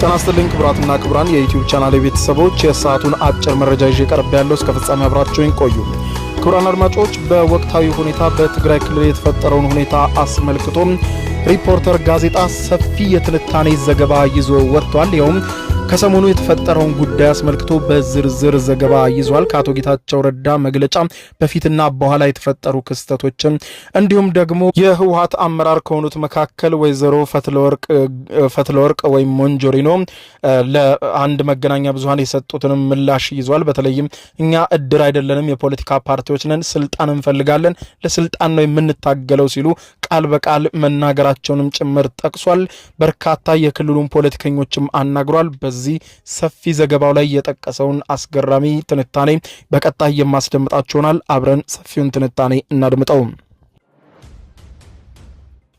ጤና ይስጥልኝ ክቡራትና ክቡራን የዩቲዩብ ቻናል ቤተሰቦች፣ የሰዓቱን አጭር መረጃ ይዤ ቀርቤያለሁ። እስከ ፍጻሜ አብራችሁኝ ቆዩ። ክቡራን አድማጮች፣ በወቅታዊ ሁኔታ በትግራይ ክልል የተፈጠረውን ሁኔታ አስመልክቶ ሪፖርተር ጋዜጣ ሰፊ የትንታኔ ዘገባ ይዞ ወጥቷል። ይኸውም ከሰሞኑ የተፈጠረውን ጉዳይ አስመልክቶ በዝርዝር ዘገባ ይዟል። ከአቶ ጌታቸው ረዳ መግለጫ በፊትና በኋላ የተፈጠሩ ክስተቶችን እንዲሁም ደግሞ የህወሀት አመራር ከሆኑት መካከል ወይዘሮ ፈትለወርቅ ወይም ሞንጆሪኖ ለአንድ መገናኛ ብዙኃን የሰጡትንም ምላሽ ይዟል። በተለይም እኛ እድር አይደለንም፣ የፖለቲካ ፓርቲዎች ነን፣ ስልጣን እንፈልጋለን፣ ለስልጣን ነው የምንታገለው ሲሉ ቃል በቃል መናገራቸውንም ጭምር ጠቅሷል። በርካታ የክልሉን ፖለቲከኞችም አናግሯል። በዚህ ሰፊ ዘገባው ላይ የጠቀሰውን አስገራሚ ትንታኔ በቀጣይ የማስደምጣችሁ ይሆናል። አብረን ሰፊውን ትንታኔ እናድምጠው።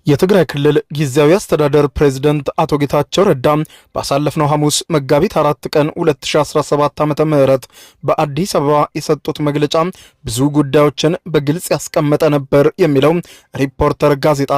የትግራይ ክልል ጊዜያዊ አስተዳደር ፕሬዝደንት አቶ ጌታቸው ረዳ ባሳለፍነው ሐሙስ መጋቢት 4 ቀን 2017 ዓ ም በአዲስ አበባ የሰጡት መግለጫ ብዙ ጉዳዮችን በግልጽ ያስቀመጠ ነበር የሚለው ሪፖርተር ጋዜጣ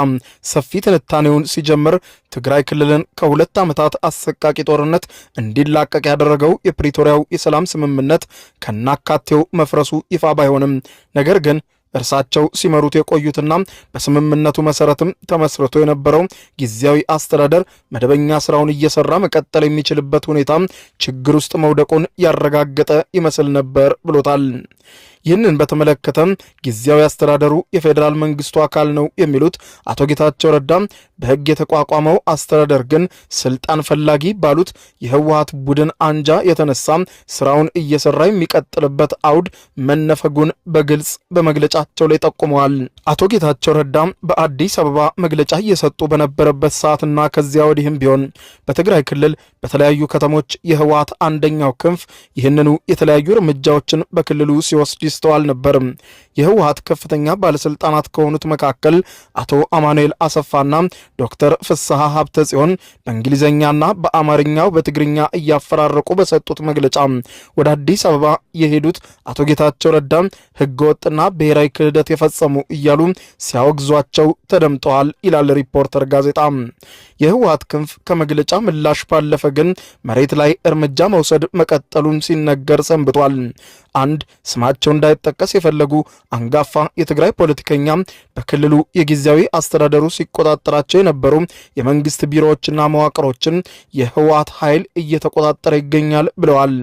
ሰፊ ትንታኔውን ሲጀምር፣ ትግራይ ክልልን ከ2 ዓመታት አሰቃቂ ጦርነት እንዲላቀቅ ያደረገው የፕሪቶሪያው የሰላም ስምምነት ከናካቴው መፍረሱ ይፋ ባይሆንም፣ ነገር ግን እርሳቸው ሲመሩት የቆዩትና በስምምነቱ መሰረትም ተመስርቶ የነበረው ጊዜያዊ አስተዳደር መደበኛ ስራውን እየሰራ መቀጠል የሚችልበት ሁኔታ ችግር ውስጥ መውደቁን ያረጋገጠ ይመስል ነበር ብሎታል። ይህንን በተመለከተ ጊዜያዊ አስተዳደሩ የፌዴራል መንግስቱ አካል ነው የሚሉት አቶ ጌታቸው ረዳ፣ በህግ የተቋቋመው አስተዳደር ግን ስልጣን ፈላጊ ባሉት የህወሀት ቡድን አንጃ የተነሳ ስራውን እየሰራ የሚቀጥልበት አውድ መነፈጉን በግልጽ በመግለጫቸው ላይ ጠቁመዋል። አቶ ጌታቸው ረዳ በአዲስ አበባ መግለጫ እየሰጡ በነበረበት ሰዓትና ከዚያ ወዲህም ቢሆን በትግራይ ክልል በተለያዩ ከተሞች የህወሀት አንደኛው ክንፍ ይህንኑ የተለያዩ እርምጃዎችን በክልሉ ሲወስድ ይስተዋል ነበር። የህወሀት ከፍተኛ ባለስልጣናት ከሆኑት መካከል አቶ አማኑኤል አሰፋና ዶክተር ፍስሐ ሀብተ ጽዮን በእንግሊዝኛና በአማርኛው በትግርኛ እያፈራረቁ በሰጡት መግለጫ፣ ወደ አዲስ አበባ የሄዱት አቶ ጌታቸው ረዳ ህገወጥና ብሔራዊ ክህደት የፈጸሙ እያሉ ሲያወግዟቸው ተደምጠዋል ይላል ሪፖርተር ጋዜጣ። የህወሀት ክንፍ ከመግለጫ ምላሽ ባለፈ ግን መሬት ላይ እርምጃ መውሰድ መቀጠሉን ሲነገር ሰንብቷል። አንድ ስማቸው እንዳይጠቀስ የፈለጉ አንጋፋ የትግራይ ፖለቲከኛ በክልሉ የጊዜያዊ አስተዳደሩ ሲቆጣጠራቸው የነበሩ የመንግስት ቢሮዎችና መዋቅሮችን የህወሀት ኃይል እየተቆጣጠረ ይገኛል ብለዋል።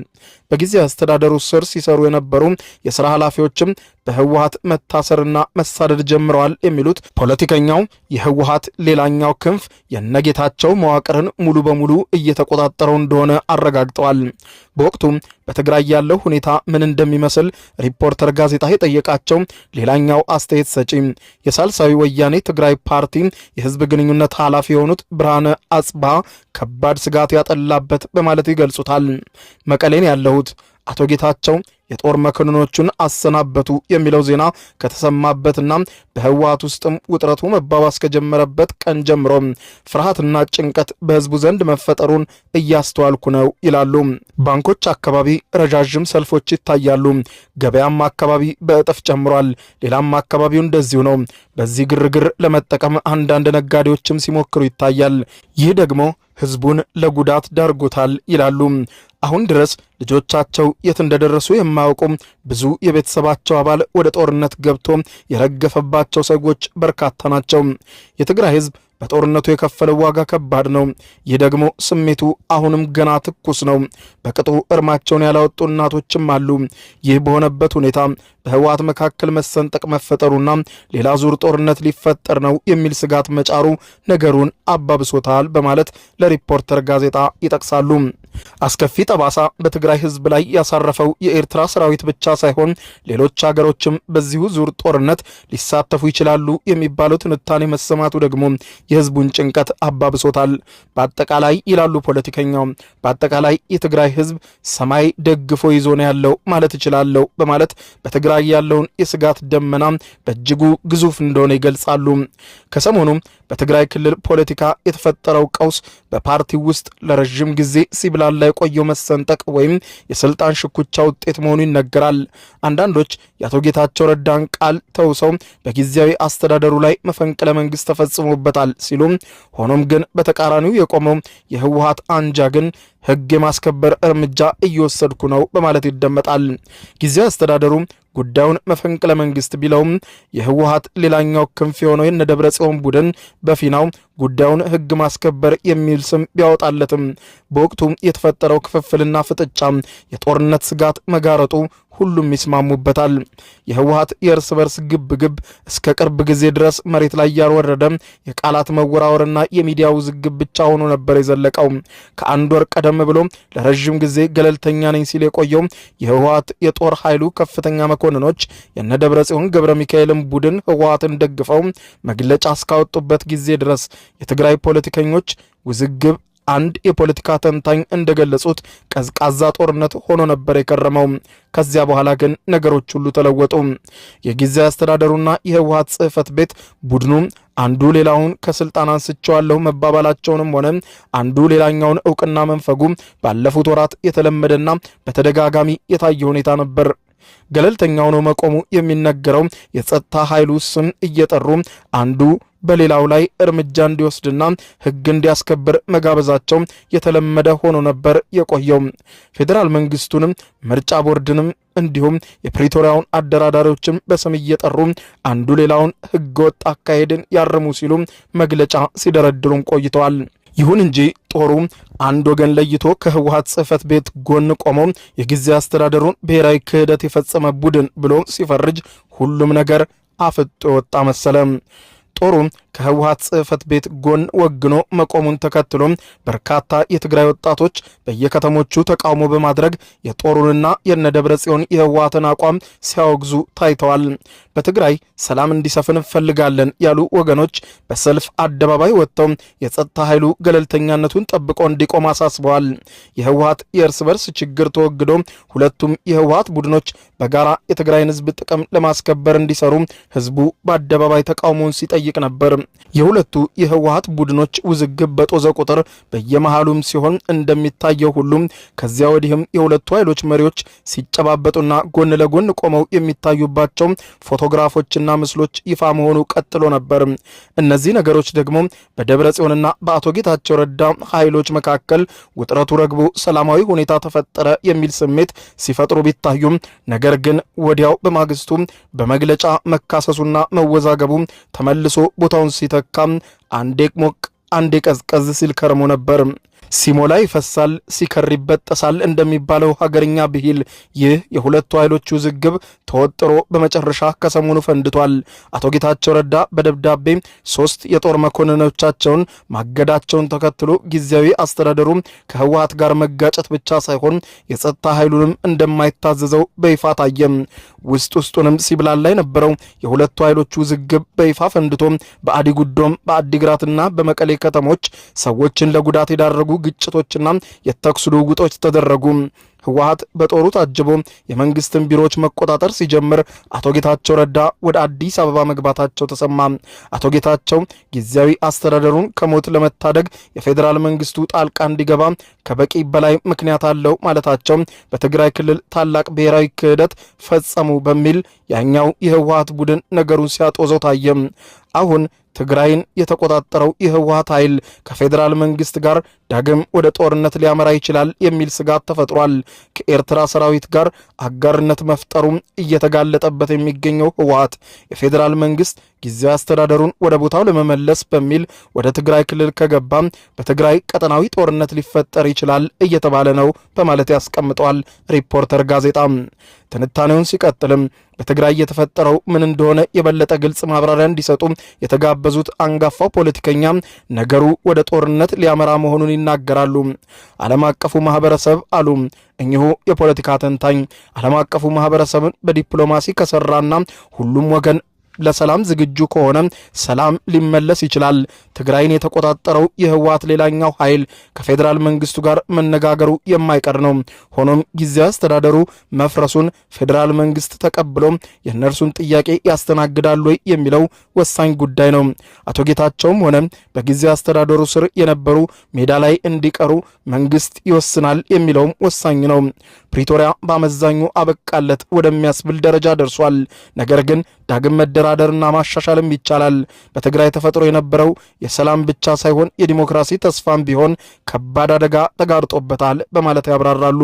በጊዜያዊ አስተዳደሩ ስር ሲሰሩ የነበሩ የስራ ኃላፊዎችም በህወሀት መታሰርና መሳደድ ጀምረዋል የሚሉት ፖለቲከኛው፣ የህወሀት ሌላኛው ክንፍ የነጌታቸው መዋቅርን ሙሉ በሙሉ እየተቆጣጠረው እንደሆነ አረጋግጠዋል። በወቅቱ በትግራይ ያለው ሁኔታ ምን እንደሚመስል ሪፖርተር ጋዜጣ የጠየቃቸው ሌላኛው አስተያየት ሰጪ የሳልሳዊ ወያኔ ትግራይ ፓርቲ የህዝብ ግንኙነት ኃላፊ የሆኑት ብርሃነ አጽባ ከባድ ስጋት ያጠላበት በማለት ይገልጹታል። መቀሌን ያለሁት አቶ ጌታቸው የጦር መኮንኖቹን አሰናበቱ የሚለው ዜና ከተሰማበትና በህወሀት ውስጥም ውጥረቱ መባባስ ከጀመረበት ቀን ጀምሮ ፍርሃትና ጭንቀት በህዝቡ ዘንድ መፈጠሩን እያስተዋልኩ ነው ይላሉ። ባንኮች አካባቢ ረዣዥም ሰልፎች ይታያሉ። ገበያም አካባቢ በእጥፍ ጨምሯል። ሌላም አካባቢው እንደዚሁ ነው። በዚህ ግርግር ለመጠቀም አንዳንድ ነጋዴዎችም ሲሞክሩ ይታያል። ይህ ደግሞ ህዝቡን ለጉዳት ዳርጎታል ይላሉ። አሁን ድረስ ልጆቻቸው የት እንደደረሱ የማያውቁ ብዙ የቤተሰባቸው አባል ወደ ጦርነት ገብቶ የረገፈባቸው ሰዎች በርካታ ናቸው። የትግራይ ህዝብ በጦርነቱ የከፈለው ዋጋ ከባድ ነው። ይህ ደግሞ ስሜቱ አሁንም ገና ትኩስ ነው። በቅጡ እርማቸውን ያላወጡ እናቶችም አሉ። ይህ በሆነበት ሁኔታ በህወሓት መካከል መሰንጠቅ መፈጠሩና ሌላ ዙር ጦርነት ሊፈጠር ነው የሚል ስጋት መጫሩ ነገሩን አባብሶታል በማለት ለሪፖርተር ጋዜጣ ይጠቅሳሉ። አስከፊ ጠባሳ በትግራይ ህዝብ ላይ ያሳረፈው የኤርትራ ሰራዊት ብቻ ሳይሆን ሌሎች ሀገሮችም በዚሁ ዙር ጦርነት ሊሳተፉ ይችላሉ የሚባለው ትንታኔ መሰማቱ ደግሞ የህዝቡን ጭንቀት አባብሶታል። በአጠቃላይ ይላሉ ፖለቲከኛው፣ በአጠቃላይ የትግራይ ህዝብ ሰማይ ደግፎ ይዞ ነው ያለው ማለት እችላለሁ በማለት በትግራይ በትግራይ ያለውን የስጋት ደመና በእጅጉ ግዙፍ እንደሆነ ይገልጻሉ። ከሰሞኑ በትግራይ ክልል ፖለቲካ የተፈጠረው ቀውስ በፓርቲው ውስጥ ለረዥም ጊዜ ሲብላላ የቆየው መሰንጠቅ ወይም የስልጣን ሽኩቻ ውጤት መሆኑ ይነገራል። አንዳንዶች የአቶ ጌታቸው ረዳን ቃል ተውሰው በጊዜያዊ አስተዳደሩ ላይ መፈንቅለ መንግስት ተፈጽሞበታል ሲሉ፣ ሆኖም ግን በተቃራኒው የቆመው የህወሓት አንጃ ግን ህግ የማስከበር እርምጃ እየወሰድኩ ነው በማለት ይደመጣል። ጊዜያዊ አስተዳደሩ ጉዳዩን መፈንቅለ መንግስት ቢለውም የህወሓት ሌላኛው ክንፍ የሆነው የነደብረ ጽዮን ቡድን በፊናው ጉዳዩን ህግ ማስከበር የሚል ስም ቢያወጣለትም በወቅቱ የተፈጠረው ክፍፍልና ፍጥጫ የጦርነት ስጋት መጋረጡ ሁሉም ይስማሙበታል። የህወሓት የእርስ በርስ ግብ ግብ እስከ ቅርብ ጊዜ ድረስ መሬት ላይ ያልወረደ የቃላት መወራወርና የሚዲያ ውዝግብ ብቻ ሆኖ ነበር የዘለቀው። ከአንድ ወር ቀደም ብሎ ለረዥም ጊዜ ገለልተኛ ነኝ ሲል የቆየው የህወሓት የጦር ኃይሉ ከፍተኛ መኮንኖች የነደብረ ጽዮን ገብረ ሚካኤልን ቡድን ህወሓትን ደግፈው መግለጫ እስካወጡበት ጊዜ ድረስ የትግራይ ፖለቲከኞች ውዝግብ አንድ የፖለቲካ ተንታኝ እንደገለጹት ቀዝቃዛ ጦርነት ሆኖ ነበር የከረመው። ከዚያ በኋላ ግን ነገሮች ሁሉ ተለወጡ። የጊዜያዊ አስተዳደሩና የህወሓት ጽህፈት ቤት ቡድኑ አንዱ ሌላውን ከስልጣን አንስቼዋለሁ መባባላቸውንም ሆነ አንዱ ሌላኛውን እውቅና መንፈጉ ባለፉት ወራት የተለመደና በተደጋጋሚ የታየ ሁኔታ ነበር። ገለልተኛ ሆኖ መቆሙ የሚነገረው የጸጥታ ኃይሉ ስም እየጠሩ አንዱ በሌላው ላይ እርምጃ እንዲወስድና ሕግ እንዲያስከብር መጋበዛቸው የተለመደ ሆኖ ነበር የቆየው። ፌዴራል መንግስቱንም ምርጫ ቦርድንም እንዲሁም የፕሪቶሪያውን አደራዳሪዎችን በስም እየጠሩ አንዱ ሌላውን ሕገወጥ አካሄድን ያርሙ ሲሉ መግለጫ ሲደረድሩም ቆይተዋል። ይሁን እንጂ ጦሩ አንድ ወገን ለይቶ ከህወሓት ጽህፈት ቤት ጎን ቆሞ የጊዜያዊ አስተዳደሩን ብሔራዊ ክህደት የፈጸመ ቡድን ብሎ ሲፈርጅ ሁሉም ነገር አፍጦ የወጣ መሰለ። ጦሩ ከህወሓት ጽህፈት ቤት ጎን ወግኖ መቆሙን ተከትሎ በርካታ የትግራይ ወጣቶች በየከተሞቹ ተቃውሞ በማድረግ የጦሩንና የነደብረ ጽዮን የህወሓትን አቋም ሲያወግዙ ታይተዋል። በትግራይ ሰላም እንዲሰፍን እንፈልጋለን ያሉ ወገኖች በሰልፍ አደባባይ ወጥተው የጸጥታ ኃይሉ ገለልተኛነቱን ጠብቆ እንዲቆም አሳስበዋል። የህወሓት የእርስ በርስ ችግር ተወግዶ ሁለቱም የህወሓት ቡድኖች በጋራ የትግራይን ህዝብ ጥቅም ለማስከበር እንዲሰሩ ህዝቡ በአደባባይ ተቃውሞውን ሲጠይቅ ነበር። የሁለቱ የህወሓት ቡድኖች ውዝግብ በጦዘ ቁጥር በየመሃሉም ሲሆን እንደሚታየው ሁሉም ከዚያ ወዲህም የሁለቱ ኃይሎች መሪዎች ሲጨባበጡና ጎን ለጎን ቆመው የሚታዩባቸው ፎቶግራፎችና ምስሎች ይፋ መሆኑ ቀጥሎ ነበር። እነዚህ ነገሮች ደግሞ በደብረ ጽዮንና በአቶ ጌታቸው ረዳ ኃይሎች መካከል ውጥረቱ ረግቦ ሰላማዊ ሁኔታ ተፈጠረ የሚል ስሜት ሲፈጥሩ ቢታዩም ነገር ግን ወዲያው በማግስቱ በመግለጫ መካሰሱና መወዛገቡ ተመልሶ ቦታውን ሲተካ አንዴ ሞቅ አንዴ ቀዝቀዝ ሲል ከርሞ ነበር። ሲሞላ ይፈሳል፣ ሲከር ይበጠሳል እንደሚባለው ሀገርኛ ብሂል ይህ የሁለቱ ኃይሎች ውዝግብ ተወጥሮ በመጨረሻ ከሰሞኑ ፈንድቷል። አቶ ጌታቸው ረዳ በደብዳቤ 3 የጦር መኮንኖቻቸውን ማገዳቸውን ተከትሎ ጊዜያዊ አስተዳደሩ ከህወሓት ጋር መጋጨት ብቻ ሳይሆን የጸጥታ ኃይሉንም እንደማይታዘዘው በይፋ ታየም። ውስጥ ውስጡንም ሲብላላ የነበረው የሁለቱ ኃይሎች ውዝግብ በይፋ ፈንድቶ በአዲጉዶም በአዲግራትና በመቀሌ ከተሞች ሰዎችን ለጉዳት የዳረጉ ግጭቶችና የተኩስ ልውውጦች ተደረጉ። ህወሓት በጦሩ ታጅቦ የመንግስትን ቢሮዎች መቆጣጠር ሲጀምር አቶ ጌታቸው ረዳ ወደ አዲስ አበባ መግባታቸው ተሰማ። አቶ ጌታቸው ጊዜያዊ አስተዳደሩን ከሞት ለመታደግ የፌዴራል መንግስቱ ጣልቃ እንዲገባ ከበቂ በላይ ምክንያት አለው ማለታቸው በትግራይ ክልል ታላቅ ብሔራዊ ክህደት ፈጸሙ በሚል ያኛው የህወሓት ቡድን ነገሩን ሲያጦዘው ታየም። አሁን ትግራይን የተቆጣጠረው የህወሓት ኃይል ከፌዴራል መንግስት ጋር ዳግም ወደ ጦርነት ሊያመራ ይችላል የሚል ስጋት ተፈጥሯል። ከኤርትራ ሰራዊት ጋር አጋርነት መፍጠሩም እየተጋለጠበት የሚገኘው ህወሓት የፌዴራል መንግስት ጊዜያዊ አስተዳደሩን ወደ ቦታው ለመመለስ በሚል ወደ ትግራይ ክልል ከገባ በትግራይ ቀጠናዊ ጦርነት ሊፈጠር ይችላል እየተባለ ነው በማለት ያስቀምጠዋል ሪፖርተር ጋዜጣ። ትንታኔውን ሲቀጥልም በትግራይ የተፈጠረው ምን እንደሆነ የበለጠ ግልጽ ማብራሪያ እንዲሰጡ የተጋበዙት አንጋፋው ፖለቲከኛ ነገሩ ወደ ጦርነት ሊያመራ መሆኑን ይናገራሉ። ዓለም አቀፉ ማህበረሰብ አሉ እኚሁ የፖለቲካ ተንታኝ፣ ዓለም አቀፉ ማህበረሰብን በዲፕሎማሲ ከሰራና ሁሉም ወገን ለሰላም ዝግጁ ከሆነ ሰላም ሊመለስ ይችላል። ትግራይን የተቆጣጠረው የህወሓት ሌላኛው ኃይል ከፌዴራል መንግስቱ ጋር መነጋገሩ የማይቀር ነው። ሆኖም ጊዜያዊ አስተዳደሩ መፍረሱን ፌዴራል መንግስት ተቀብሎ የእነርሱን ጥያቄ ያስተናግዳል ወይ የሚለው ወሳኝ ጉዳይ ነው። አቶ ጌታቸውም ሆነ በጊዜያዊ አስተዳደሩ ስር የነበሩ ሜዳ ላይ እንዲቀሩ መንግስት ይወስናል የሚለውም ወሳኝ ነው። ፕሪቶሪያ በአመዛኙ አበቃለት ወደሚያስብል ደረጃ ደርሷል። ነገር ግን ዳግም መደራደርና ማሻሻልም ይቻላል። በትግራይ ተፈጥሮ የነበረው የሰላም ብቻ ሳይሆን የዲሞክራሲ ተስፋም ቢሆን ከባድ አደጋ ተጋርጦበታል በማለት ያብራራሉ።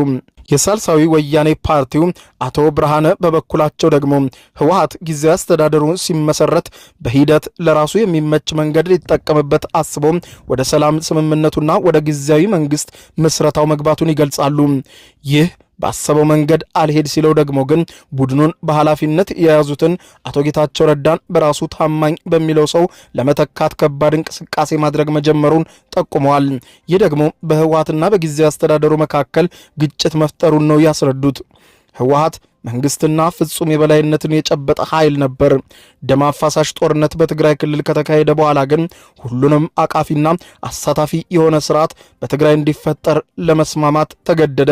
የሳልሳዊ ወያኔ ፓርቲው አቶ ብርሃነ በበኩላቸው ደግሞ ህወሓት ጊዜያዊ አስተዳደሩ ሲመሰረት በሂደት ለራሱ የሚመች መንገድ ሊጠቀምበት አስቦ ወደ ሰላም ስምምነቱና ወደ ጊዜያዊ መንግስት ምስረታው መግባቱን ይገልጻሉ። ይህ ባሰበው መንገድ አልሄድ ሲለው ደግሞ ግን ቡድኑን በኃላፊነት የያዙትን አቶ ጌታቸው ረዳን በራሱ ታማኝ በሚለው ሰው ለመተካት ከባድ እንቅስቃሴ ማድረግ መጀመሩን ጠቁመዋል። ይህ ደግሞ በህወሓትና በጊዜያዊ አስተዳደሩ መካከል ግጭት መፍጠሩን ነው ያስረዱት። ህወሓት መንግስትና ፍጹም የበላይነትን የጨበጠ ኃይል ነበር። ደም አፋሳሽ ጦርነት በትግራይ ክልል ከተካሄደ በኋላ ግን ሁሉንም አቃፊና አሳታፊ የሆነ ስርዓት በትግራይ እንዲፈጠር ለመስማማት ተገደደ።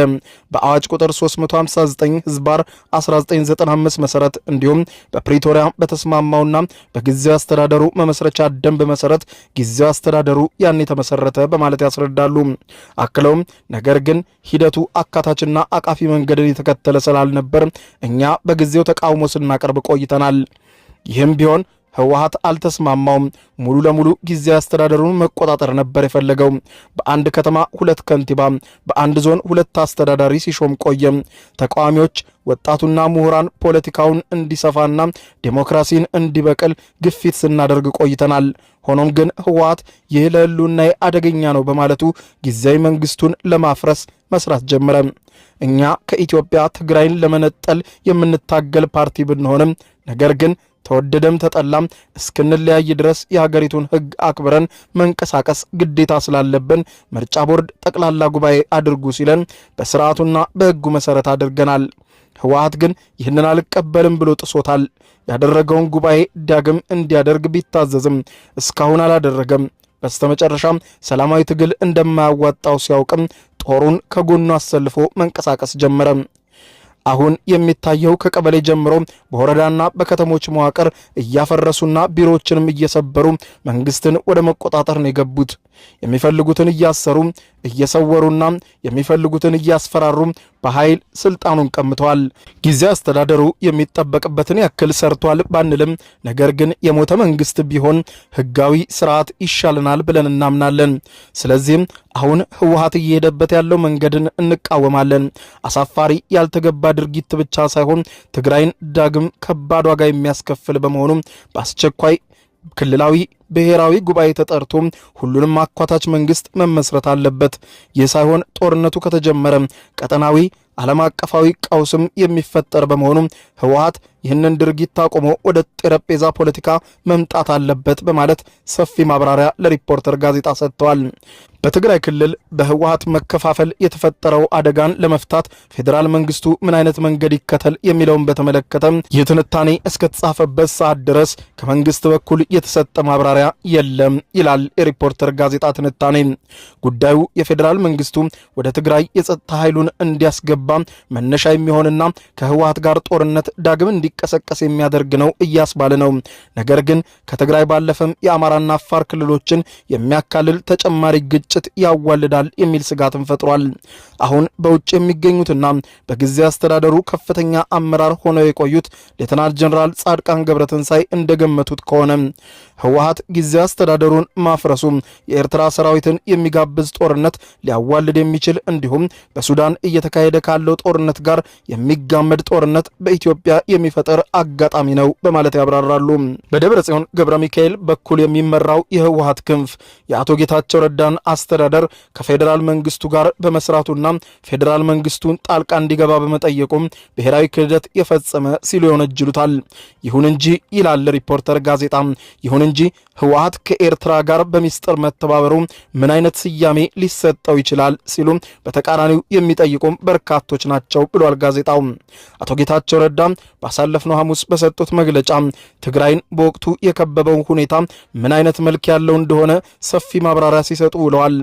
በአዋጅ ቁጥር 359 ህዝባር 1995 መሰረት እንዲሁም በፕሪቶሪያ በተስማማውና በጊዜያዊ አስተዳደሩ መመስረቻ ደንብ መሰረት ጊዜያዊ አስተዳደሩ ያን የተመሰረተ በማለት ያስረዳሉ። አክለውም ነገር ግን ሂደቱ አካታችና አቃፊ መንገድን የተከተለ ስላልነበር እኛ በጊዜው ተቃውሞ ስናቀርብ ቆይተናል። ይህም ቢሆን ህወሓት አልተስማማውም። ሙሉ ለሙሉ ጊዜያዊ አስተዳደሩን መቆጣጠር ነበር የፈለገው። በአንድ ከተማ ሁለት ከንቲባ፣ በአንድ ዞን ሁለት አስተዳዳሪ ሲሾም ቆየ። ተቃዋሚዎች፣ ወጣቱና ምሁራን ፖለቲካውን እንዲሰፋና ዴሞክራሲን እንዲበቅል ግፊት ስናደርግ ቆይተናል። ሆኖም ግን ህወሓት ይህ ለህልውናዬ አደገኛ ነው በማለቱ ጊዜያዊ መንግስቱን ለማፍረስ መስራት ጀመረ። እኛ ከኢትዮጵያ ትግራይን ለመነጠል የምንታገል ፓርቲ ብንሆንም ነገር ግን ተወደደም ተጠላም እስክንለያይ ድረስ የሀገሪቱን ህግ አክብረን መንቀሳቀስ ግዴታ ስላለብን ምርጫ ቦርድ ጠቅላላ ጉባኤ አድርጉ ሲለን በስርዓቱና በህጉ መሰረት አድርገናል። ህወሓት ግን ይህንን አልቀበልም ብሎ ጥሶታል። ያደረገውን ጉባኤ ዳግም እንዲያደርግ ቢታዘዝም እስካሁን አላደረገም። በስተመጨረሻም ሰላማዊ ትግል እንደማያዋጣው ሲያውቅም ጦሩን ከጎኑ አሰልፎ መንቀሳቀስ ጀመረ። አሁን የሚታየው ከቀበሌ ጀምሮ በወረዳና በከተሞች መዋቅር እያፈረሱና ቢሮዎችንም እየሰበሩ መንግስትን ወደ መቆጣጠር ነው የገቡት። የሚፈልጉትን እያሰሩ እየሰወሩና የሚፈልጉትን እያስፈራሩ በኃይል ስልጣኑን ቀምተዋል። ጊዜያዊ አስተዳደሩ የሚጠበቅበትን ያክል ሰርቷል ባንልም፣ ነገር ግን የሞተ መንግስት ቢሆን ህጋዊ ስርዓት ይሻለናል ብለን እናምናለን። ስለዚህም አሁን ህወሓት እየሄደበት ያለው መንገድን እንቃወማለን። አሳፋሪ፣ ያልተገባ ድርጊት ብቻ ሳይሆን ትግራይን ዳግም ከባድ ዋጋ የሚያስከፍል በመሆኑ በአስቸኳይ ክልላዊ ብሔራዊ ጉባኤ ተጠርቶ ሁሉንም አካታች መንግስት መመስረት አለበት። ይህ ሳይሆን ጦርነቱ ከተጀመረ ቀጠናዊ ዓለም አቀፋዊ ቀውስም የሚፈጠር በመሆኑ ህወሓት ይህንን ድርጊት አቁሞ ወደ ጠረጴዛ ፖለቲካ መምጣት አለበት በማለት ሰፊ ማብራሪያ ለሪፖርተር ጋዜጣ ሰጥተዋል። በትግራይ ክልል በህወሓት መከፋፈል የተፈጠረው አደጋን ለመፍታት ፌዴራል መንግስቱ ምን አይነት መንገድ ይከተል የሚለውን በተመለከተ ይህ ትንታኔ እስከተጻፈበት ሰዓት ድረስ ከመንግስት በኩል የተሰጠ ማብራሪያ የለም ይላል የሪፖርተር ጋዜጣ ትንታኔ። ጉዳዩ የፌዴራል መንግስቱ ወደ ትግራይ የጸጥታ ኃይሉን እንዲያስገባ መነሻ የሚሆንና ከህወሓት ጋር ጦርነት ዳግም እንዲቀሰቀስ የሚያደርግ ነው እያስባለ ነው። ነገር ግን ከትግራይ ባለፈም የአማራና አፋር ክልሎችን የሚያካልል ተጨማሪ ግጭት ያዋልዳል የሚል ስጋትን ፈጥሯል። አሁን በውጭ የሚገኙትና በጊዜ አስተዳደሩ ከፍተኛ አመራር ሆነው የቆዩት ሌተናል ጀነራል ጻድቃን ገብረትንሳኤ እንደገመቱት ከሆነ ህወሓት ጊዜ አስተዳደሩን ማፍረሱ የኤርትራ ሰራዊትን የሚጋብዝ ጦርነት ሊያዋልድ የሚችል እንዲሁም በሱዳን እየተካሄደ ካለው ጦርነት ጋር የሚጋመድ ጦርነት በኢትዮጵያ የሚፈጠር አጋጣሚ ነው በማለት ያብራራሉ። በደብረ ጽዮን ገብረ ሚካኤል በኩል የሚመራው የህወሓት ክንፍ የአቶ ጌታቸው ረዳን አስተዳደር ከፌዴራል መንግስቱ ጋር በመስራቱና ፌዴራል መንግስቱን ጣልቃ እንዲገባ በመጠየቁም ብሔራዊ ክህደት የፈጸመ ሲሉ ይወነጅሉታል። ይሁን እንጂ ይላል ሪፖርተር ጋዜጣ፣ ይሁን እንጂ ህወሓት ከኤርትራ ጋር በሚስጥር መተባበሩ ምን አይነት ስያሜ ሊሰጠው ይችላል ሲሉ በተቃራኒው የሚጠይቁም በርካቶች ናቸው ብሏል ጋዜጣው። አቶ ጌታቸው ረዳ ባሳለፍነው ባሳለፍነው ሐሙስ በሰጡት መግለጫ ትግራይን በወቅቱ የከበበው ሁኔታ ምን አይነት መልክ ያለው እንደሆነ ሰፊ ማብራሪያ ሲሰጡ ውለዋል።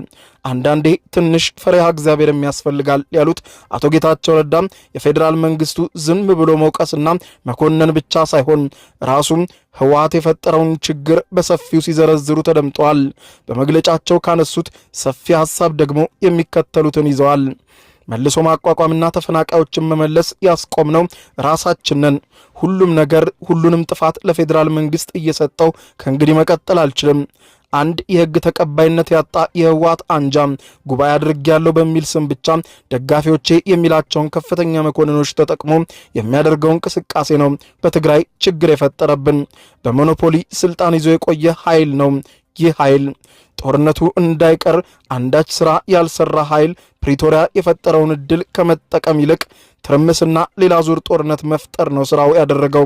አንዳንዴ ትንሽ ፈሪሃ እግዚአብሔርም ያስፈልጋል ያሉት አቶ ጌታቸው ረዳ የፌዴራል መንግስቱ ዝም ብሎ መውቀስና መኮነን ብቻ ሳይሆን ራሱም ህወሓት የፈጠረውን ችግር በሰፊው ሲዘረዝሩ ተደምጠዋል። በመግለጫቸው ካነሱት ሰፊ ሐሳብ ደግሞ የሚከተሉትን ይዘዋል። መልሶ ማቋቋምና ተፈናቃዮችን መመለስ ያስቆምነው ራሳችንን። ሁሉም ነገር ሁሉንም ጥፋት ለፌዴራል መንግስት እየሰጠው ከእንግዲህ መቀጠል አልችልም። አንድ የህግ ተቀባይነት ያጣ የህወሓት አንጃ ጉባኤ አድርጌያለሁ በሚል ስም ብቻ ደጋፊዎቼ የሚላቸውን ከፍተኛ መኮንኖች ተጠቅሞ የሚያደርገው እንቅስቃሴ ነው በትግራይ ችግር የፈጠረብን። በሞኖፖሊ ስልጣን ይዞ የቆየ ኃይል ነው። ይህ ኃይል ጦርነቱ እንዳይቀር አንዳች ስራ ያልሰራ ኃይል ፕሪቶሪያ የፈጠረውን እድል ከመጠቀም ይልቅ ትርምስና ሌላ ዙር ጦርነት መፍጠር ነው ስራው ያደረገው።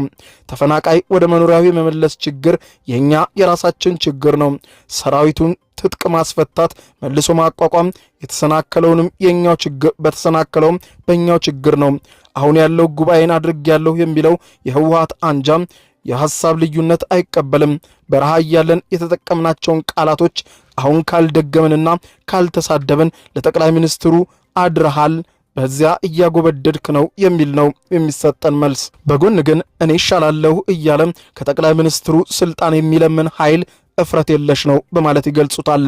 ተፈናቃይ ወደ መኖሪያው የመመለስ ችግር የኛ የራሳችን ችግር ነው። ሰራዊቱን ትጥቅ ማስፈታት፣ መልሶ ማቋቋም የተሰናከለውንም የኛው ችግር በተሰናከለውም በእኛው ችግር ነው። አሁን ያለው ጉባኤን አድርጌያለሁ የሚለው የህወሓት አንጃም የሐሳብ ልዩነት አይቀበልም። በረሃ እያለን የተጠቀምናቸውን ቃላቶች አሁን ካልደገምንና ካልተሳደብን ለጠቅላይ ሚኒስትሩ አድረሃል፣ በዚያ እያጎበደድክ ነው የሚል ነው የሚሰጠን መልስ። በጎን ግን እኔ ይሻላለሁ እያለ ከጠቅላይ ሚኒስትሩ ስልጣን የሚለምን ኃይል እፍረት የለሽ ነው በማለት ይገልጹታል።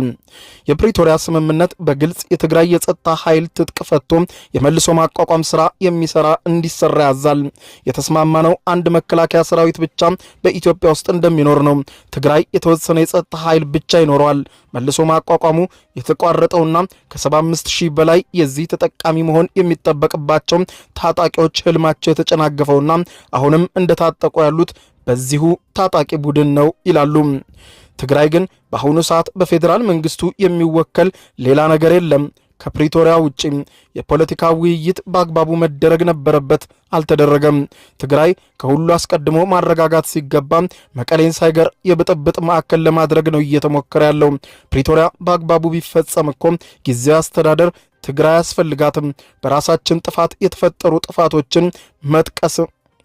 የፕሪቶሪያ ስምምነት በግልጽ የትግራይ የጸጥታ ኃይል ትጥቅ ፈቶ የመልሶ ማቋቋም ስራ የሚሰራ እንዲሰራ ያዛል። የተስማማነው አንድ መከላከያ ሰራዊት ብቻ በኢትዮጵያ ውስጥ እንደሚኖር ነው። ትግራይ የተወሰነ የጸጥታ ኃይል ብቻ ይኖረዋል። መልሶ ማቋቋሙ የተቋረጠውና ከ75 ሺህ በላይ የዚህ ተጠቃሚ መሆን የሚጠበቅባቸው ታጣቂዎች ህልማቸው የተጨናገፈውና አሁንም እንደታጠቁ ያሉት በዚሁ ታጣቂ ቡድን ነው ይላሉ። ትግራይ ግን በአሁኑ ሰዓት በፌዴራል መንግስቱ የሚወከል ሌላ ነገር የለም። ከፕሪቶሪያ ውጪ የፖለቲካ ውይይት በአግባቡ መደረግ ነበረበት፣ አልተደረገም። ትግራይ ከሁሉ አስቀድሞ ማረጋጋት ሲገባ መቀሌን ሳይገር የብጥብጥ ማዕከል ለማድረግ ነው እየተሞከረ ያለው። ፕሪቶሪያ በአግባቡ ቢፈጸም እኮ ጊዜያዊ አስተዳደር ትግራይ አያስፈልጋትም። በራሳችን ጥፋት የተፈጠሩ ጥፋቶችን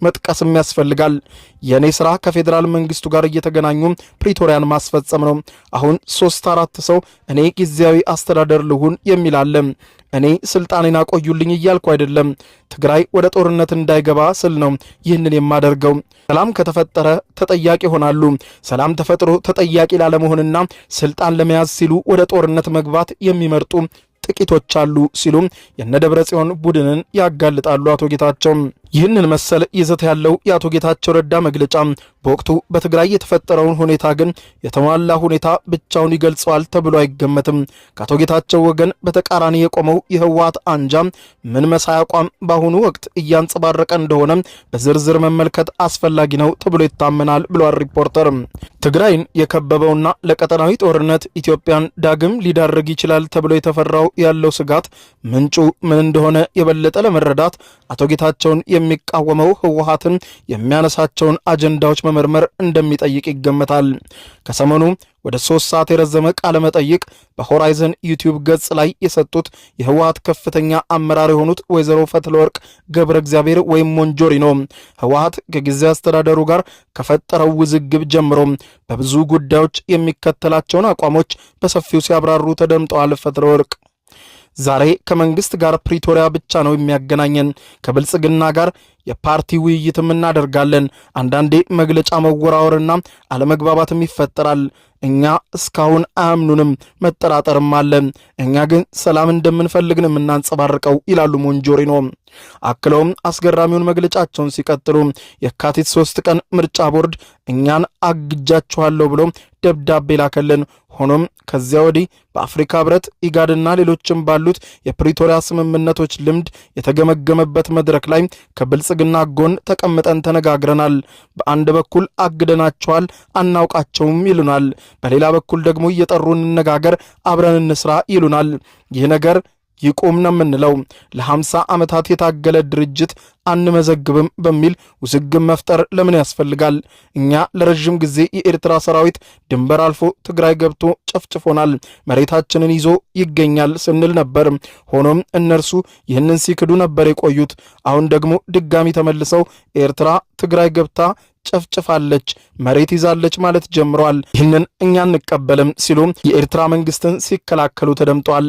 መጥቀስም ያስፈልጋል። የእኔ ስራ ከፌዴራል መንግስቱ ጋር እየተገናኙ ፕሪቶሪያን ማስፈጸም ነው። አሁን 3-4 ሰው እኔ ጊዜያዊ አስተዳደር ልሁን የሚል አለ። እኔ ስልጣኔን አቆዩልኝ እያልኩ አይደለም። ትግራይ ወደ ጦርነት እንዳይገባ ስል ነው ይህንን የማደርገው። ሰላም ከተፈጠረ ተጠያቂ ይሆናሉ። ሰላም ተፈጥሮ ተጠያቂ ላለመሆንና ስልጣን ለመያዝ ሲሉ ወደ ጦርነት መግባት የሚመርጡ ጥቂቶች አሉ ሲሉ የነደብረ ጽዮን ቡድንን ያጋልጣሉ አቶ ጌታቸው። ይህንን መሰል ይዘት ያለው የአቶ ጌታቸው ረዳ መግለጫ በወቅቱ በትግራይ የተፈጠረውን ሁኔታ ግን የተሟላ ሁኔታ ብቻውን ይገልጸዋል ተብሎ አይገመትም። ከአቶ ጌታቸው ወገን በተቃራኒ የቆመው የህወሓት አንጃ ምን መሳይ አቋም በአሁኑ ወቅት እያንጸባረቀ እንደሆነ በዝርዝር መመልከት አስፈላጊ ነው ተብሎ ይታመናል ብሏል ሪፖርተር። ትግራይን የከበበውና ለቀጠናዊ ጦርነት ኢትዮጵያን ዳግም ሊዳርግ ይችላል ተብሎ የተፈራው ያለው ስጋት ምንጩ ምን እንደሆነ የበለጠ ለመረዳት አቶ ጌታቸውን የሚቃወመው ህወሓትን የሚያነሳቸውን አጀንዳዎች መመርመር እንደሚጠይቅ ይገመታል። ከሰሞኑ ወደ 3 ሰዓት የረዘመ ቃለ መጠይቅ በሆራይዘን ዩቲዩብ ገጽ ላይ የሰጡት የህወሓት ከፍተኛ አመራር የሆኑት ወይዘሮ ፈትለወርቅ ገብረ እግዚአብሔር ወይም ሞንጆሪኖ ህወሓት ከጊዜያዊ አስተዳደሩ ጋር ከፈጠረው ውዝግብ ጀምሮ በብዙ ጉዳዮች የሚከተላቸውን አቋሞች በሰፊው ሲያብራሩ ተደምጠዋል። ፈትለወርቅ ዛሬ ከመንግስት ጋር ፕሪቶሪያ ብቻ ነው የሚያገናኘን። ከብልጽግና ጋር የፓርቲ ውይይትም እናደርጋለን። አንዳንዴ መግለጫ መወራወርና አለመግባባትም ይፈጠራል። እኛ እስካሁን አያምኑንም፣ መጠራጠርም አለ። እኛ ግን ሰላም እንደምንፈልግ ነው የምናንጸባርቀው ይላሉ ሞንጆሪኖ። አክለውም አስገራሚውን መግለጫቸውን ሲቀጥሉ የካቲት 3 ቀን ምርጫ ቦርድ እኛን አግጃችኋለሁ ብሎ ደብዳቤ ላከልን። ሆኖም ከዚያ ወዲህ በአፍሪካ ህብረት፣ ኢጋድና ሌሎችም ባሉት የፕሪቶሪያ ስምምነቶች ልምድ የተገመገመበት መድረክ ላይ ከብልጽግና ጎን ተቀምጠን ተነጋግረናል። በአንድ በኩል አግደናቸዋል፣ አናውቃቸውም ይሉናል። በሌላ በኩል ደግሞ እየጠሩ እንነጋገር፣ አብረን እንስራ ይሉናል። ይህ ነገር ይቁም ነው የምንለው። ለ50 ዓመታት የታገለ ድርጅት አንመዘግብም በሚል ውዝግብ መፍጠር ለምን ያስፈልጋል? እኛ ለረዥም ጊዜ የኤርትራ ሰራዊት ድንበር አልፎ ትግራይ ገብቶ ጨፍጭፎናል፣ መሬታችንን ይዞ ይገኛል ስንል ነበር። ሆኖም እነርሱ ይህንን ሲክዱ ነበር የቆዩት። አሁን ደግሞ ድጋሚ ተመልሰው ኤርትራ ትግራይ ገብታ ጨፍጭፋለች፣ መሬት ይዛለች ማለት ጀምረዋል። ይህንን እኛ አንቀበልም ሲሉ የኤርትራ መንግስትን ሲከላከሉ ተደምጧል።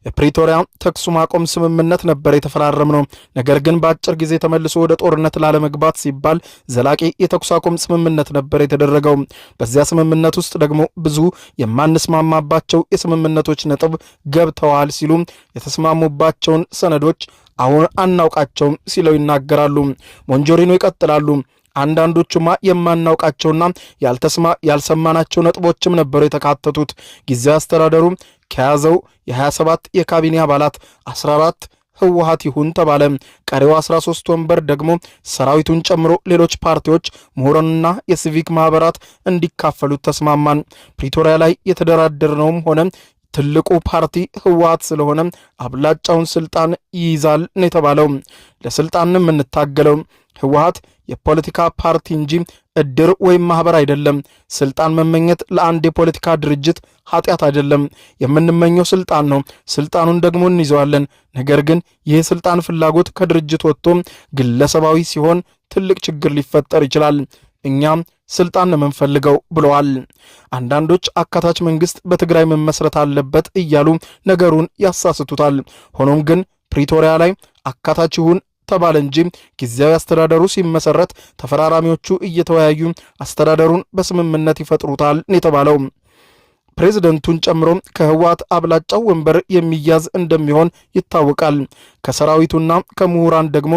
የፕሪቶሪያ ተኩስ ማቆም ስምምነት ነበር የተፈራረምነው። ነገር ግን በአጭር ጊዜ ተመልሶ ወደ ጦርነት ላለመግባት ሲባል ዘላቂ የተኩስ አቁም ስምምነት ነበር የተደረገው። በዚያ ስምምነት ውስጥ ደግሞ ብዙ የማንስማማባቸው የስምምነቶች ነጥብ ገብተዋል ሲሉ የተስማሙባቸውን ሰነዶች አሁን አናውቃቸውም ሲለው ይናገራሉ። ሞንጆሪኖ ይቀጥላሉ። አንዳንዶቹማ የማናውቃቸውና ያልሰማናቸው ነጥቦችም ነበሩ የተካተቱት። ጊዜያዊ አስተዳደሩ ከያዘው የ27 የካቢኔ አባላት 14 ህወሓት ይሁን ተባለ። ቀሪው 13 ወንበር ደግሞ ሰራዊቱን ጨምሮ ሌሎች ፓርቲዎች፣ ምሁራንና የሲቪክ ማህበራት እንዲካፈሉት ተስማማን። ፕሪቶሪያ ላይ የተደራደርነውም ሆነ ትልቁ ፓርቲ ህወሓት ስለሆነ አብላጫውን ስልጣን ይይዛል ነው የተባለው። ለስልጣን የምንታገለው ህወሓት የፖለቲካ ፓርቲ እንጂ እድር ወይም ማህበር አይደለም። ስልጣን መመኘት ለአንድ የፖለቲካ ድርጅት ኃጢአት አይደለም። የምንመኘው ስልጣን ነው። ስልጣኑን ደግሞ እንይዘዋለን። ነገር ግን ይህ ስልጣን ፍላጎት ከድርጅት ወጥቶ ግለሰባዊ ሲሆን ትልቅ ችግር ሊፈጠር ይችላል። እኛም ስልጣን ነው የምንፈልገው ብለዋል። አንዳንዶች አካታች መንግስት በትግራይ መመስረት አለበት እያሉ ነገሩን ያሳስቱታል። ሆኖም ግን ፕሪቶሪያ ላይ አካታች ይሁን ተባለ እንጂ ጊዜያዊ አስተዳደሩ ሲመሰረት ተፈራራሚዎቹ እየተወያዩ አስተዳደሩን በስምምነት ይፈጥሩታል የተባለው። ፕሬዝደንቱን ጨምሮ ከህወሓት አብላጫው ወንበር የሚያዝ እንደሚሆን ይታወቃል። ከሰራዊቱና ከምሁራን ደግሞ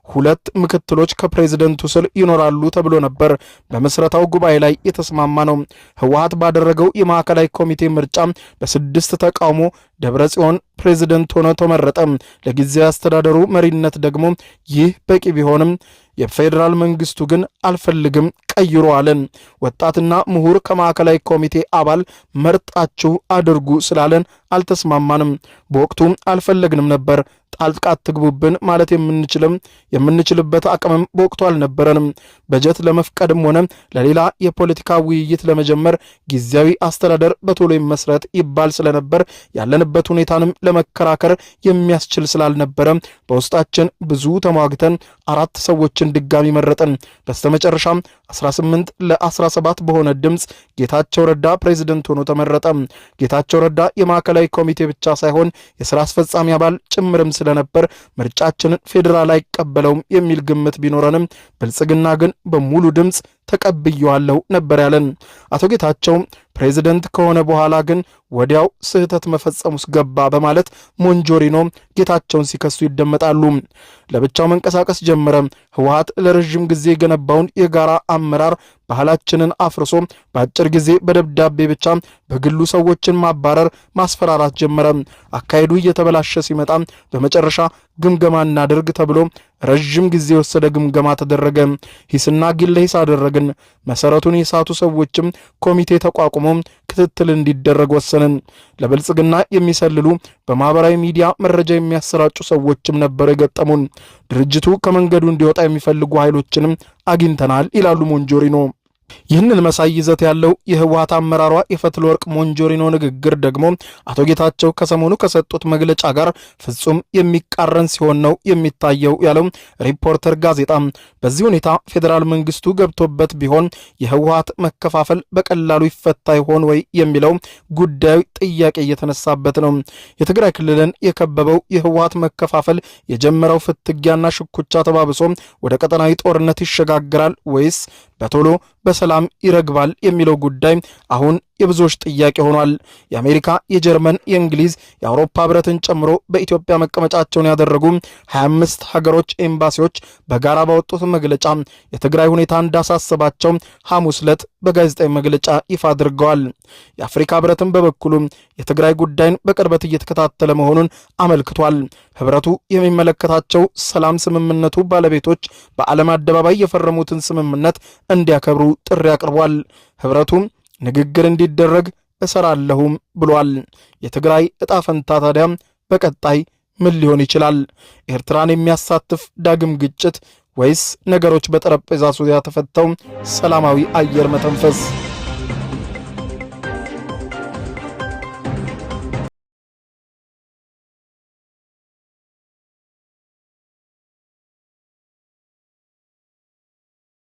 ሁለት ምክትሎች ከፕሬዝደንቱ ስር ይኖራሉ ተብሎ ነበር በመስረታው ጉባኤ ላይ የተስማማ ነው። ህወሓት ባደረገው የማዕከላዊ ኮሚቴ ምርጫ በ6 ተቃውሞ ደብረጽዮን ፕሬዝደንት ሆኖ ተመረጠ። ለጊዜያዊ አስተዳደሩ መሪነት ደግሞ ይህ በቂ ቢሆንም የፌዴራል መንግስቱ ግን አልፈልግም ቀይሮ አለን። ወጣትና ምሁር ከማዕከላዊ ኮሚቴ አባል መርጣችሁ አድርጉ ስላለን አልተስማማንም። በወቅቱ አልፈለግንም ነበር። ጣልቃ አትግቡብን ማለት የምንችልበት አቅምም በወቅቱ አልነበረንም። በጀት ለመፍቀድም ሆነ ለሌላ የፖለቲካ ውይይት ለመጀመር ጊዜያዊ አስተዳደር በቶሎ ይመስረት ይባል ስለነበር ያለንበት ሁኔታንም ለመከራከር የሚያስችል ስላልነበረ በውስጣችን ብዙ ተሟግተን 4 ሰዎችን ድጋሚ መረጥን። በስተመጨረሻም 18-17 በሆነ ድምጽ ጌታቸው ረዳ ፕሬዝደንት ሆኖ ተመረጠ። ጌታቸው ረዳ የማዕከላዊ ኮሚቴ ብቻ ሳይሆን የስራ አስፈጻሚ አባል ጭምርም ስለነበር ምርጫችንን ፌዴራል አይቀበለውም የሚል ግምት ቢኖረንም ብልጽግና ግን በሙሉ ድምጽ ተቀብየዋለሁ ነበር ያለን። አቶ ጌታቸው ፕሬዝደንት ከሆነ በኋላ ግን ወዲያው ስህተት መፈጸም ውስጥ ገባ በማለት ሞንጆሪኖ ጌታቸውን ሲከሱ ይደመጣሉ። ለብቻው መንቀሳቀስ ጀመረ። ህወሓት ለረዥም ጊዜ የገነባውን የጋራ አመራር ባህላችንን አፍርሶ በአጭር ጊዜ በደብዳቤ ብቻ በግሉ ሰዎችን ማባረር፣ ማስፈራራት ጀመረ። አካሄዱ እየተበላሸ ሲመጣ በመጨረሻ ግምገማ እናድርግ ተብሎ ረዥም ጊዜ የወሰደ ግምገማ ተደረገ። ሂስና ግለ ሂስ አደረግን። መሰረቱን የሳቱ ሰዎችም ኮሚቴ ተቋቁሞ ክትትል እንዲደረግ ወሰንን። ለብልጽግና የሚሰልሉ በማህበራዊ ሚዲያ መረጃ የሚያሰራጩ ሰዎችም ነበሩ የገጠሙን። ድርጅቱ ከመንገዱ እንዲወጣ የሚፈልጉ ኃይሎችንም አግኝተናል ይላሉ ሞንጆሪኖ። ይህንን መሳይ ይዘት ያለው የህወሓት አመራሯ የፈትለወርቅ ሞንጆሪኖ ንግግር ደግሞ አቶ ጌታቸው ከሰሞኑ ከሰጡት መግለጫ ጋር ፍጹም የሚቃረን ሲሆን ነው የሚታየው ያለው ሪፖርተር ጋዜጣ። በዚህ ሁኔታ ፌዴራል መንግስቱ ገብቶበት ቢሆን የህወሓት መከፋፈል በቀላሉ ይፈታ ይሆን ወይ የሚለው ጉዳዩ ጥያቄ እየተነሳበት ነው። የትግራይ ክልልን የከበበው የህወሓት መከፋፈል የጀመረው ፍትጊያና ሽኩቻ ተባብሶ ወደ ቀጠናዊ ጦርነት ይሸጋግራል ወይስ በቶሎ በሰላም ይረግባል የሚለው ጉዳይ አሁን የብዙዎች ጥያቄ ሆኗል። የአሜሪካ፣ የጀርመን፣ የእንግሊዝ፣ የአውሮፓ ህብረትን ጨምሮ በኢትዮጵያ መቀመጫቸውን ያደረጉ 25 ሀገሮች ኤምባሲዎች በጋራ ባወጡት መግለጫ የትግራይ ሁኔታ እንዳሳሰባቸው ሐሙስ ዕለት በጋዜጣዊ መግለጫ ይፋ አድርገዋል። የአፍሪካ ህብረትን በበኩሉ የትግራይ ጉዳይን በቅርበት እየተከታተለ መሆኑን አመልክቷል። ህብረቱ የሚመለከታቸው ሰላም ስምምነቱ ባለቤቶች በዓለም አደባባይ የፈረሙትን ስምምነት እንዲያከብሩ ጥሪ አቅርቧል። ህብረቱ ንግግር እንዲደረግ እሰራለሁም ብሏል። የትግራይ ዕጣ ፈንታ ታዲያ በቀጣይ ምን ሊሆን ይችላል? ኤርትራን የሚያሳትፍ ዳግም ግጭት ወይስ ነገሮች በጠረጴዛ ዙሪያ ተፈተው ሰላማዊ አየር መተንፈስ?